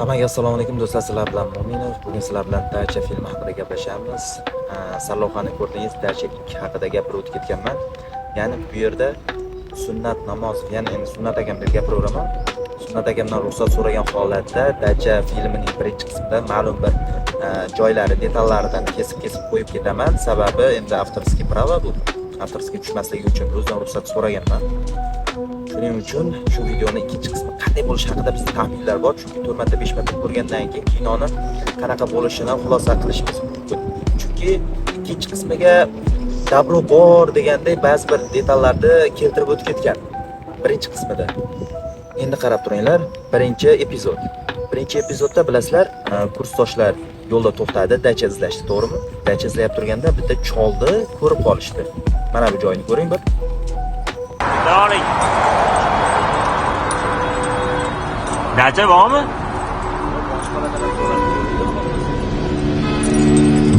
Hammaga assalomu alaykum do'stlar, sizlar bilan Mo'minov. Bugun sizlar bilan Dacha filmi haqida gaplashamiz. Sarlavhani ko'rdingiz, Dacha 2 haqida gapirib o'tib ketganman. Ya'ni bu yerda Sunnat Namozov, ya'ni endi Sunnat akam deb gapiraveraman. Sunnat akamdan ruxsat so'ragan holatda Dacha filmining birinchi qismida ma'lum bir joylari, detallaridan kesib-kesib qo'yib ketaman. Sababi endi авторский право bu. Авторский tushmasligi uchun o'zidan ruxsat so'raganman. Shuning uchun shu videoni ikkinchi qismi qanday bo'lishi haqida bizda taxminlar bor, chunki 4 marta, 5 marta ko'rgandan keyin kinoni qanaqa bo'lishini xulosa qilishimiz mumkin. Chunki ikkinchi qismiga добро bor degandek ba'zi bir detallarni keltirib o'tib ketgan birinchi qismida. Endi qarab turinglar, birinchi epizod. Birinchi epizodda bilasizlar, kursdoshlar yo'lda to'xtadi, dacha izlashdi, to'g'rimi? Dacha izlayib turganda bitta cholni ko'rib qolishdi. Mana bu joyini ko'ring bir. Assalomu alaykum. Dacha bormi?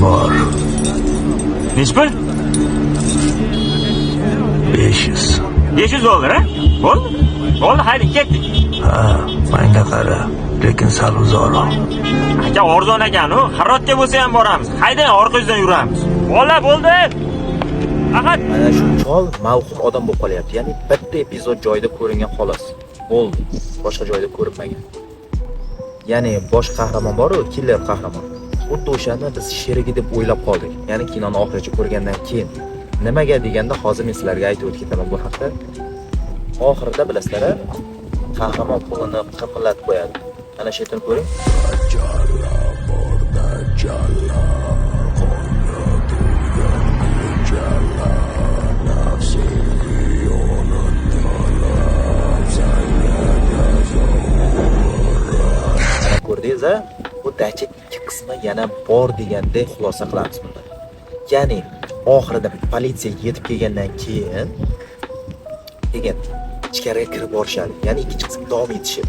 Bor. Nechi pul? 500. 500 dollar, ha? Bo'ldi. Bo'ldi, hayding, ketdik. Ha, manga qara. Lekin sal uzoqroq. Aka, arzon ekan u. Harrotga bo'lsa ham boramiz. Haydang, orqangizdan yuramiz. Bola, bo'ldi. Faqat Mana shu chol mavhum odam bo'lib qolyapti. Ya'ni bitta epizod joyida ko'ringan xolos. Bo'ldi. Boshqa joyda ko'rinmagan. Ya'ni bosh qahramon bor-u, killer qahramon. Xuddi o'shani biz sherigi deb o'ylab qoldik. Ya'ni kinoni oxirigacha ko'rgandan keyin. Nimaga deganda hozir men sizlarga aytib o'tib ketaman bu haqda. Oxirida bilasizlar, qahramon qo'lini qimillatib qo'yadi. Mana shu yerdan ko'ring. Mana ko'rdingiz, a? Bu dacha ikki qismi yana bor degandek xulosa qilamiz bundan. Ya'ni oxirida politsiya yetib kelgandan keyin ichkariga kirib borishadi. Ya'ni ikkinchi qism davom etishi.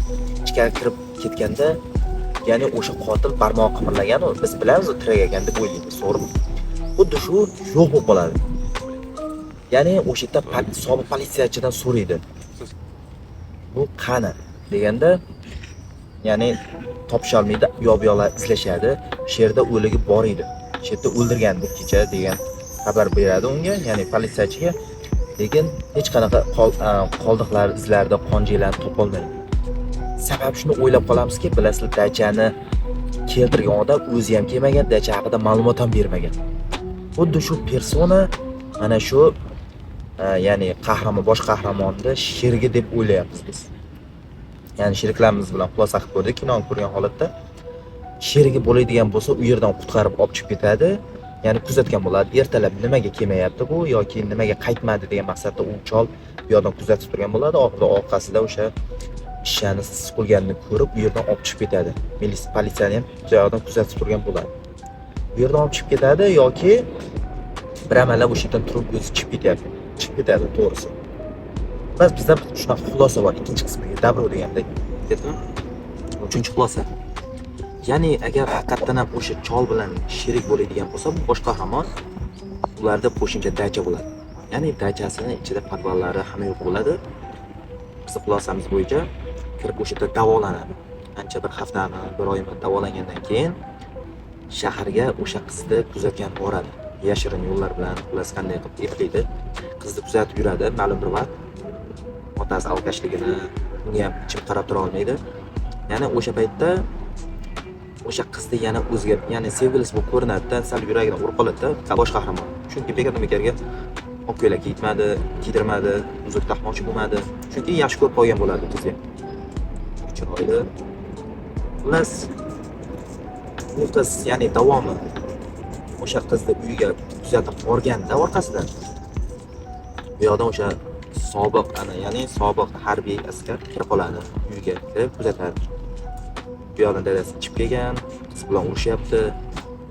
Ichkari kirib ketganda, ya'ni o'sha qotil barmoq qimirlagan, u biz bilamiz u tirik ekan deb o'ylaymiz, to'g'rimi? Xuddi shu yo'q bo'lib qoladi. Ya'ni o'sha yerda sobiq politsiyachidan so'raydi. Bu qani deganda, ya'ni topisholmaydi, u yoq bu yoqlar izlashadi. Shu yerda o'ligi bor edi. Shu yerda o'ldirgandi kecha degan xabar beradi unga, ya'ni politsiyachiga. Lekin hech qanaqa qoldiqlar, izlarda qonjilarni topolmaydi. Sabab shuni o'ylab qolamizki, bilasizlar, dachani keltirgan odam o'zi ham kelmagan, dacha haqida ma'lumot ham bermagan. Xuddi shu persona mana shu ya'ni qahramon, bosh qahramonni sherigi deb o'ylayapmiz biz. Ya'ni sheriklarimiz bilan xulosa qilib ko'rdik, kinoni ko'rgan holatda. Sherigi bo'ladigan bo'lsa, u yerdan qutqarib olib chiqib ketadi. Ya'ni kuzatgan bo'ladi. Ertalab nimaga kelmayapti bu yoki nimaga qaytmadi degan maqsadda u chol bu yoqdan kuzatib turgan bo'ladi. Oxirida orqasida o'sha ishshani siqilganini ko'rib, u yerdan olib chiqib ketadi. Politsiyani ham bu yoqdan kuzatib turgan bo'ladi. Bu yerdan olib chiqib ketadi yoki bir amallab o'sha yerdan turib o'zi chiqib ketyapti. Chiqib ketadi, to'g'risi. Bas bizda shunaqa xulosa bor ikkinchi qismiga добро degandek. Ketdimi? Uchinchi xulosa. Ya'ni agar haqiqatdan ham o'sha chol bilan sherik bo'ladigan bo'lsa, bu bosh qahramon ularda qo'shimcha dacha bo'ladi. Ya'ni dachasini ichida podvallari hamma yo'q bo'ladi. Biz xulosamiz bo'yicha kirib o'sha yerda davolanadi. Ancha bir haftami, bir oymi davolangandan keyin shaharga o'sha qizni kuzatgan boradi. Yashirin yo'llar bilan, xullas qanday qilib eplaydi. Qizni kuzatib yuradi ma'lum bir vaqt. Otasi alkashligini unga ham jim qarab tura olmaydi. Ya'ni o'sha paytda o'sha qizni yana o'ziga, ya'ni sevgilisi bo'lib ko'rinadi-da, sal yuragidan urib qoladi-da bosh qahramon. Chunki bekordan bekorga oq ko'ylak kiyitmadi, kiydirmadi, uzuk taqmoqchi bo'lmadi. Chunki yaxshi ko'rib qolgan bo'ladi qizni. Chiroyli. Xullas, bu qiz, ya'ni davomi o'sha qizni uyiga kuzatib borganda orqasidan bu yoqdan o'sha sobiq ana, ya'ni sobiq harbiy askar kirib qoladi, uyga kirib kuzatadi. Bu yoqdan dadasi ichib kelgan, qiz bilan urushyapti.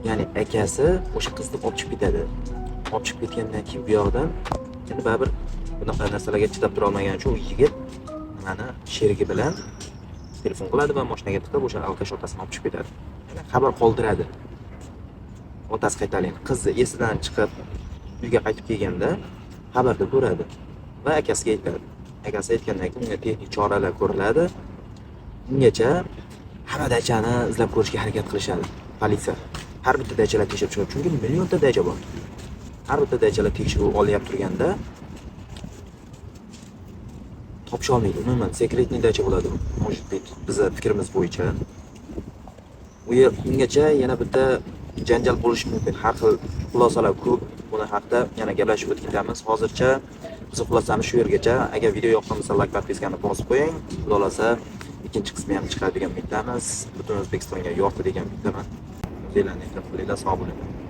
Ya'ni akasi o'sha qizni olib chiqib ketadi. Olib chiqib ketgandan keyin bu yoqdan endi baribir bunaqa narsalarga chidab tura olmagani uchun u yigit nimani sherigi bilan telefon qiladi va mashinaga tiqib o'sha alkash otasini olib chiqib ketadi. Yana xabar qoldiradi. Otasi qaytaling. Qizi esidan chiqib uyga qaytib kelganda xabarda ko'radi va akasiga aytadi. Akasi aytgandan keyin unga texnik choralar ko'riladi. Ungacha Hamma dachani izlab ko'rishga harakat qilishadi politsiya. Har bitta dachalar tekshirib chiqadi, chunki millionta dacha bor. Har bitta dachalar tekshiruv olyapti turganda topisha olmaydi. Umuman секретный dacha bo'ladi u. Может быть, bizni fikrimiz bo'yicha. U yer ungacha yana bitta janjal bo'lishi mumkin. Har xil xulosalar ko'p. Buni haqida yana gaplashib o'tib ketamiz. Hozircha bizni xulosamiz shu yergacha. Agar video yoqqan bo'lsa, like, подписка ni bosib qo'ying. Xudo xohlasa, ikkinchi qismi ham chiqadi degan umiddamiz. Butun O'zbekistonga yoqdi degan umiddaman. O'zinglarni ehtiyot qilinglar, sog' bo'linglar.